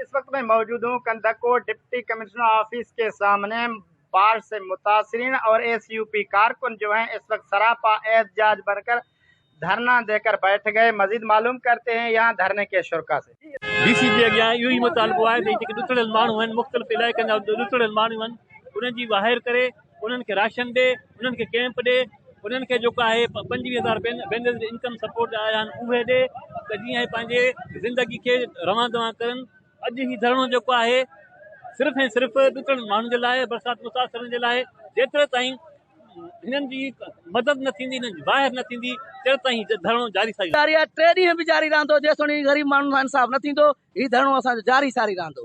इस वक्त मैं मौजूद हूँ कंधकोट डिप्टी कमिश्नर ऑफिस के सामने। बाढ़ से मुतासरीन और एसयूपी कारकुन जो हैं इस वक्त सरापा एहतजाज बनकर धरना देकर बैठ गए। मजीद मालूम करते हैं यहाँ धरने के शुरका से। डीसी जे अॻियां इहो ई मुतालिबो आहे त जेके ॾुतड़ियल माण्हू आहिनि, मुख़्तलिफ़ इलाइक़नि जा ॾुतड़ियल माण्हू आहिनि, उन्हनि जी वाहिर करे, उन्हनि खे राशन ॾे, उन्हनि खे कैंप ॾे, उन्हनि खे जेको आहे 25,000 बेनज़ीर इनकम सपोर्ट आया आहिनि उहे ॾे, त जीअं इहे पंहिंजे ज़िंदगी खे रवां दवां करनि। अॼु ही धरणो जेको आहे सिर्फ़ ऐं सिर्फ़ ॾुतड़ियल माण्हुनि जे लाइ, बरसाति मुतासिरनि जे लाइ, जेतिरो ताईं हिननि जी मदद न थींदी, हिननि जी वाहिर न थींदी, तेरो ताईं धरणो जारी सारी जारी आहे। 3 ॾींहं बि जारी रहंदो, जेसि ग़रीब माण्हुनि सां इंसाफ़ न थींदो, हीउ धरणो असांजो जारी सारी रहंदो।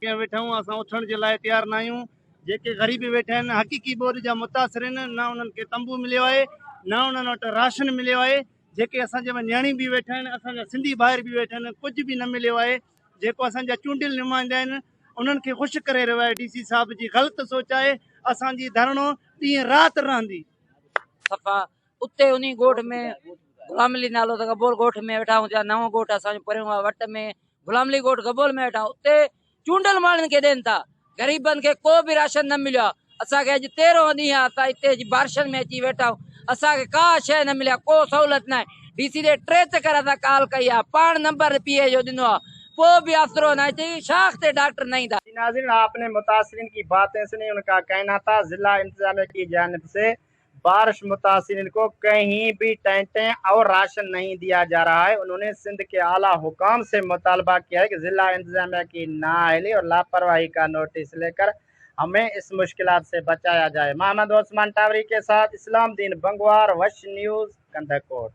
वेठा आहियूं, असां उथण जे लाइ तयारु न आहियूं। जेके ग़रीब वेठा आहिनि, हक़ीक़ी ॿोॾ जा मुतासिर आहिनि, न उन्हनि खे तंबू मिलियो आहे, न उन्हनि वटि राशन मिलियो आहे। जेके असांजे नियाणी बि वेठा आहिनि, असांजा सिंधी भाइर बि वेठा आहिनि, कुझु बि न मिलियो आहे। जेको असांजा चूंडियल नुमाइंदा आहिनि उन्हनि खे ख़ुशि करे रहियो आहे। डीसी साहब जी ग़लति सोच आहे। असांजी धरणो ॾींहुं राति रहंदी। सफ़ा उते उन ॻोठ में गुलाम अली नालो त गबोल ॻोठ में वेठा आहियूं, नओं ॻोठ असांजो परियों आहे वट में गुलाम अली ॻोठ गबोल में वेठा आहियूं। उते चूंडियल माण्हुनि खे ॾियनि था, ग़रीबनि खे को बि राशन न मिलियो आहे। असांखे अॼु 13 ॾींहुं आहे, असां हिते बारिशनि में अची वेठा आहियूं, असांखे का शइ न मिली आहे, को सहूलियत न आहे। डीसी ॾे 3 चकर असां कॉल कई आहे, पाण नंबर पीए जो ॾिनो आहे, पोइ बि आसरो न आहे, शाख ते डॉक्टर न ईंदा। नाज़रीन, आपने मुतासरीन की बातें सुनी। उनका कहना था जिला इंतजामिया की जानिब से बारिश मुतासरीन को कहीं भी टेंटें और राशन नहीं दिया जा रहा है। उन्होंने सिंध के आला हुकाम से मुतालबा किया है कि जिला इंतजामिया की नाअहली और लापरवाही का नोटिस लेकर हमें इस मुश्किलात से बचाया जाए। मोहम्मद उस्मान टावरी के साथ इस्लाम दीन बंगवार, वश न्यूज़, कंधकोट।